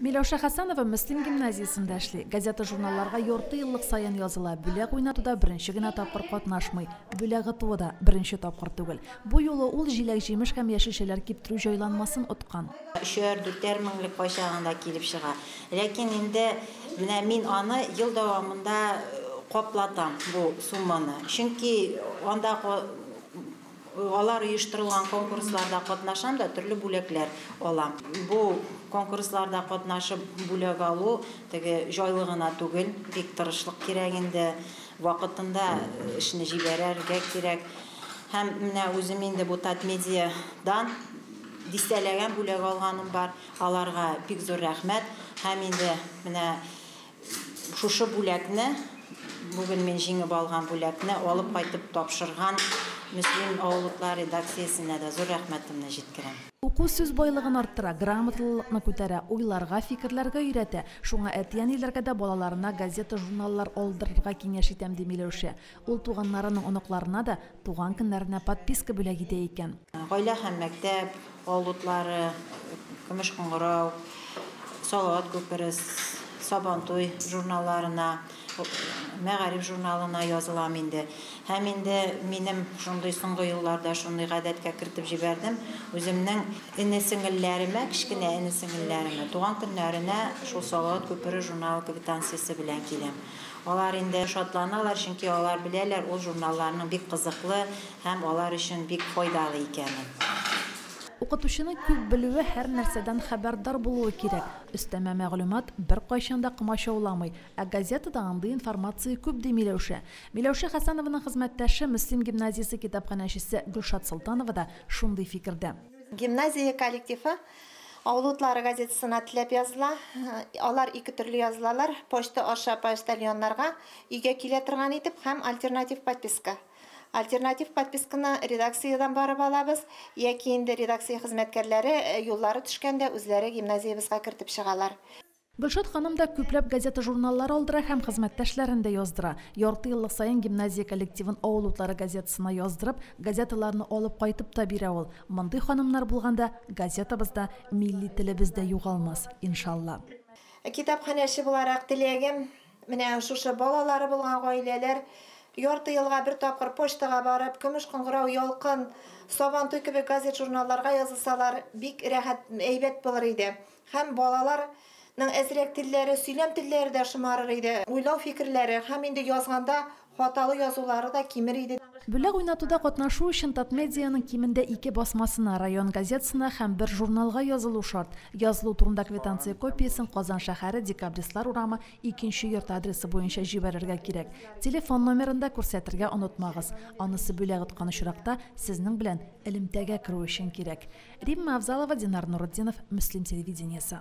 Миләүшә Хәсәнова Мөслим гимназиясендә эшли. Газета-журналларга ярты еллык саен языла. Бүләк уйнатуда беренче генә тапкыр катнашмый. Бүләк отуы да беренче тапкыр түгел. Бу юлы ул җиләк-җимеш һәм яшелчәләр киптерү җайланмасын откан. Өчәр, дүртәр меңлек кайчагында килеп чыга. Ләкин инде менә мин аны ел дәвамында каплатам бу сумманы. Чөнки анда алар оештырылган конкурсларда катнашам да, төрле бүләкләр алам. Бу конкурсларда катнашып бүләк алу теге җайлы гына түгел, бик тырышлык кирәк инде, вакытында эшне җибәрергә кирәк. Һәм менә үзем инде бу Татмедиадан дистәләгән бүләк алганым бар. Аларга бик зур рәхмәт. Һәм инде менә шушы бүләкне, бүген мин җиңеп алган бүләкне алып кайтып тапшырган Мөслим авыл утлары редакциясенә дә зур рәхмәтемне җиткерәм. Уку сүз байлыгын арттыра, грамоталылыкны күтәрә, уйларга, фикерләргә өйрәтә. Шуңа әти-әниләргә дә балаларына газета-журналлар алдырырга киңәш итәм, ди Миләүшә. Ул туганнарының оныкларына да туган көннәренә подписка бүләк итә икән. Гаилә һәм мәктәп, авыл утлары, Көмеш кыңгырау, Салават күпере, Сабантуй журналларына, Мәгариф журналына язылам инде. Һәм инде минем шундый соңгы елларда шундый гадәткә кертеп җибәрдем. Үземнең эне-сеңелләремә, кечкенә эне-сеңелләремә туган көннәренә шул Салават күпере журналы квитанциясе белән киләм. Алар инде шатланалар, чөнки алар беләләр ул журналларның бик кызыклы һәм алар өчен бик файдалы икәнен. Укытучының күп белүе, һәр нәрсәдән хәбәрдар булуы кирәк. Өстәмә мәгълүмат беркайчан да комачауламый. Ә газетада андый информация күп, ди Миләүшә. Миләүшә Хәсәнованың хезмәттәше, Мөслим гимназиясе китапханәчесе Гөлшат Солтанова да шундый фикердә. Гимназия коллективы Авыл утлары газетасына теләп языла. Алар ике төрле язылалар. Почта аша почтальоннарга өйгә килә торган итеп һәм альтернатив подписка. Альтернатив подписканы редакциядән барып алабыз, яки инде редакция хезмәткәрләре юллары төшкәндә үзләре гимназиябезгә кертеп чыгалар. Гөлшат ханым да күпләп газета-журналлар алдыра һәм хезмәттәшләрен дә яздыра. Ярты еллык саен гимназия коллективын Авыл утлары газетасына яздырып, газеталарны алып кайтып та бирә ул. Мондый ханымнар булганда газетабыз да, милли телебез дә югалмас, иншалла. Китапханәче буларак теләгем, менә шушы балалары булган гаиләләр ярты елга бер тапкыр почтага барып, Көмеш кыңгырау, Ялкын, Сабантуй кебек газет-журналларга язылсалар, бик рәхәт, әйбәт булыр иде. Һәм балаларның әзрәк телләре, сөйләм телләре дә шомарыр иде, уйлау фикерләре һәм инде язганда хаталы язулары да кимер иде. Бүләк уйнатуда катнашу өчен Татмедианың кимендә ике басмасына, район газетасына һәм бер журналга язылу шарт. Язылу турында квитанция копиясен Казан шәһәре, Декабристлар урамы, икенче йорт адресы буенча җибәрергә кирәк. Телефон номерын да күрсәтергә онытмагыз. Анысы бүләк откан очракта сезнең белән элемтәгә керү өчен кирәк. Римма Авзалова, Динар Нуретдинов, Мөслим телевидениесе.